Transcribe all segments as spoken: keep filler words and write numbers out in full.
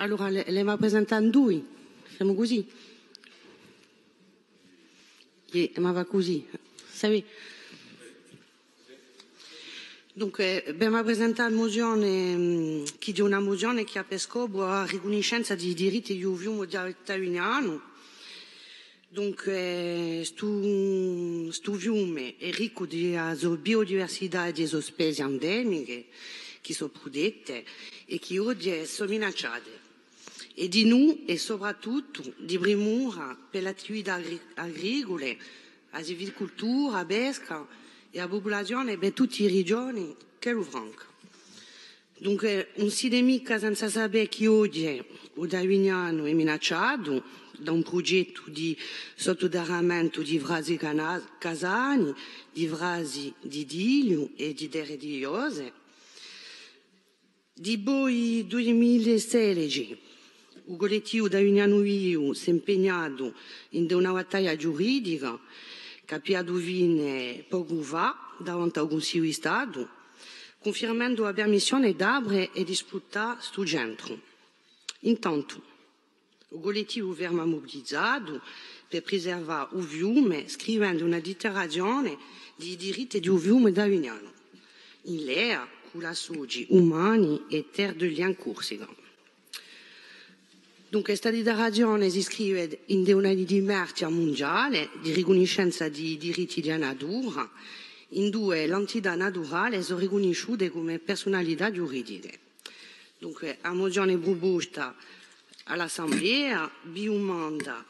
Allora, l'emu à presentà in dui, femu cusì. Iè, ma và cusì. Sapete? Dunque, bè, emu à presentà a muzione, mm, chì hè una muzione chì hà per scopu a ricunniscenza di i diritti di u fiume Tavignanu. Dunque, stu, stu fiume hè riccu di a so biodiversità è di e so spezie endemiche, chì sò prutette è chì oghje sò minacciate. È dinù è soprattuttu di primura per l'attività agri-, agricule, a silvicultura, a pesca è a pupulazione per tutte e regione ch'ellu franca. Dunque, ùn site micca senza sapè chì oghje u Tavignanu hè minacciatu da un prughjettu di sottuterramentu di frasi cana-, casani, di frasi di tigliu è di terre tigliose. Dipoi dui mila è sedeci, u Cullettivu Tavignanu Vivu s'hè impegnatu in una battaglia ghjuridica chì hà pigliatu fine pocu fà davanti à u Cunsigliu di Statu, cunfirmendu a permissione d'apre è di sfruttà stu centru. Intantu, u Cullettivu ferma mubilizatu per priservà u fiume, scrivendu una dichjarazione di i diritti di u fiume Tavignanu, in leia cù l'associ Umani è Terre de Liens Corsica. Dunque, sta dichjarazione s'iscrive in una dimarchja mundiale di ricunniscenza di i diritti di a natura, induve l'entità naturale sò ricunnisciute cum'è persunalità ghjuridiche. Dunque, a muzione pruposta à l'Assemblea vi dumanda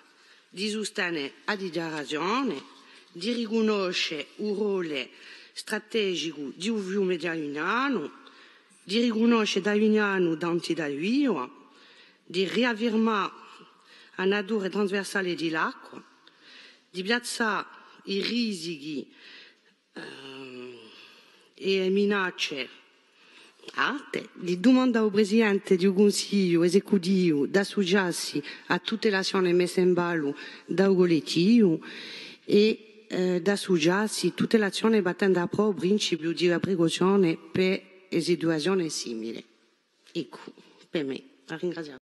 di sustene a dichjarazione, di ricunnosce u role strategicu di u fiume Tavignanu, di ricunnosce Tavignanu d'entità viva, di riaffirmà a natura trasversale di l'acqua, di piazzà i risichi ehm, è minacce alte, di dumandà à u Presidente di u Cunsigliu esecutivu d'assuciassi à tutte l'azzione messe in ballu da u Cullettivu è, eh, d'assuciassi tutte l'azzione battendu à prò u principiu di a precauzione per e situazione simile. Eccu, per mè. À ringrazià.